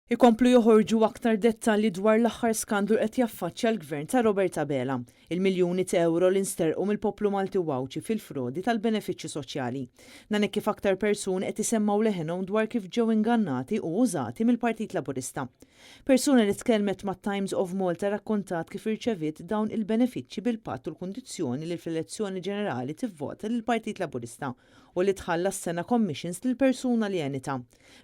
Ikomplu joħorġu aktar dettalji dwar l-aħħar skandlu li qed jaffaċċja l-Gvern ta' Robert Abela, il-miljuni ta' ewro li nsterqu mill-poplu Malti u Għawdxi fil-frodi tal-benefiċċju soċjali. Dan hekk kif aktar persuni qed isemmgħu leħinhom dwar kif ġew ingannati u użati mill-Partit Laburista. Persuna li tkellmet mat-Times of Malta rrakkontat kif irċeviet dawn il-benefiċċji bil-patt u l-kundizzjoni li fl-elezzjoni ġenerali tivvota lill-Partit Laburista u li tħallas sena commissions lill-persuna li għenitha.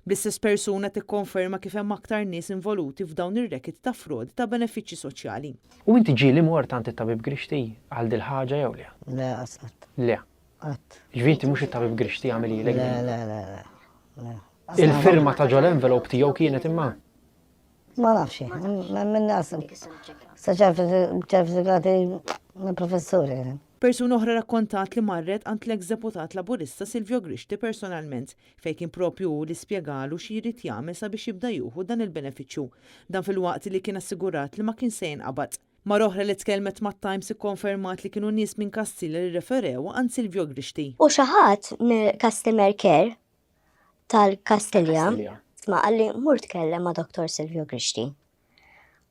Bl-istess persuna tikkonferma kif hemm aktar nies involuti f'dawn ir-racket ta' frodi ta' benefiċċji soċjali. U inti ġieli mort għand it-tabib Grixti għal dil-ħaġa jew le? Le, qatt qatt. Le. Qatt. Jiġifieri inti mhux it-tabib Grixti għamilhielek Le, din? le, le, le. Le. Il-firma ta' ġol-envelope tiegħu kienet imma? Ma nafx, minn nas. Sa ċertifikati mill-professuri. Persuna oħra rakkontat li marret għand l-eks deputat Laburista Silvio Grixti personalment, fejn kien propju hu li spjegalu xi jrid jagħmel sabiex jibda jieħu dan il-benefiċċju. Dan filwaqt li kien assigurat li ma kien se jinqabad. Mara oħra li tkellmet mat-Times ikkonfermat li kienu nies minn Kastilja li rreferewha għand Silvio Grixti. U xi ħadd mill-customer care tal-Kastilja. Ma qalli mur tkellem ma' Dr. Silvio Grixti.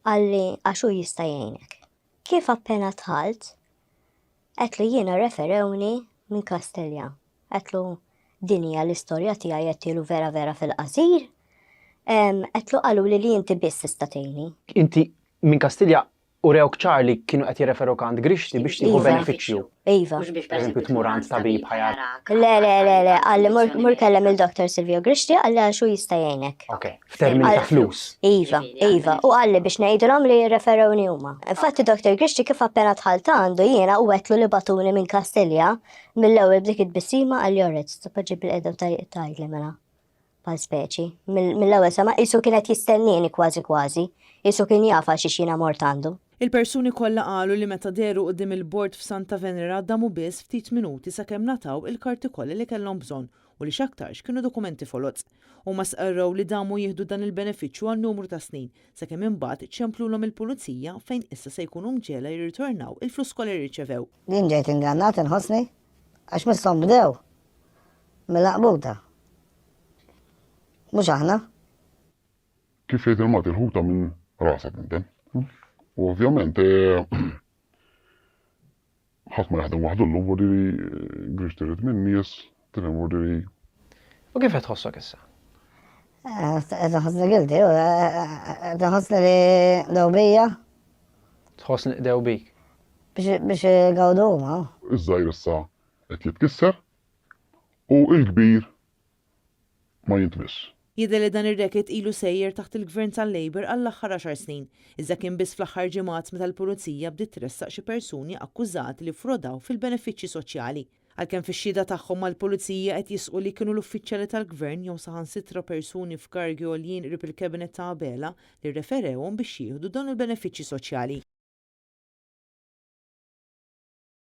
Qalli għax hu jista' jgħinek. Kif appena dħalt, għedtlu jiena referewni minn Kastilja. Għedtlu din hija l-istorja tiegħi għedtilu vera vera fil-qasir. Għedtlu qaluli li inti biss tista' tgħinni. Inti minn Kastilja Urewk ċar li kienu qed jirreferuk għand Grixti biex tieħu Iva. benefiċċju. Iva. Mhux biex pereżempju tmur għand tabib ħa jarak. Le, le, le, le, qalli mur, mur kellem il-Dr. Silvio Grixti, qalli għax hu jista' jgħinek. Ok, f'termini ta' flus. Iva, iva, u qalli biex ngħidilhom li jirreferewni huma. Infatti Dr. Grixti kif appena dħalt għandu jiena u għedtlu li bagħtuni minn Kastilja, mill-ewwel b'dik it-tbissima qalli alright, stoppa ġib bil-qiegħda u tgħidli mela. bħal speċi. Mill-ewwel sema qisu kien qed jistennieni kważi kważi, qisu kien jaf għal xiex jiena mort għandu. Il-persuni kollha qalu li meta dehru quddiem il-bord f'Santa Venera damu biss ftit minuti sakemm ngħataw il-karti kollha li kellhom bżonn u li x'aktarx kienu dokumenti foloz. Huma stqarrew li damu jieħdu dan il-benefiċċju għal numru ta' snin, sakemm imbagħad ċemplulhom il-pulizija fejn issa se jkunu mġegħla jirritornaw il-flus kollha li rċevew. Jien ġejt ingannat inħossni għax misshom bdew mill-għaqbuta. Mhux aħna. Kif jgħid il-Malti l-ħuta minn rasha tinten. U ovvjament eh, ħadd ma jaħdem waħdu llum vuol dire eh, Grix trid minn nies, tifhem vuol dire U kif qed tħossok issa? Eh, qed inħossni guilty, qed inħossni li qdew bija. Tħoss li qdew bik? Biex igawdu huma. Iż-żgħir issa qed jitkisser u l-kbir ma jintmiss. Jidher li dan ir-racket ilu sejjer taħt il-Gvern tal-Labour għall-aħħar għaxar snin, iżda kien biss fl-aħħar ġimgħat meta l-Pulizija bdiet tressaq xi persuni akkużati li ffrodaw fil-benefiċċji soċjali. Għalkemm fix-xhieda tagħhom mal-Pulizija qed jisqu li kienu l-uffiċjali tal-Gvern jew saħansitra persuni f'kargi għoljin qrib il-Cabinet ta' Abela li rreferewhom biex jieħdu dawn il-benefiċċji soċjali.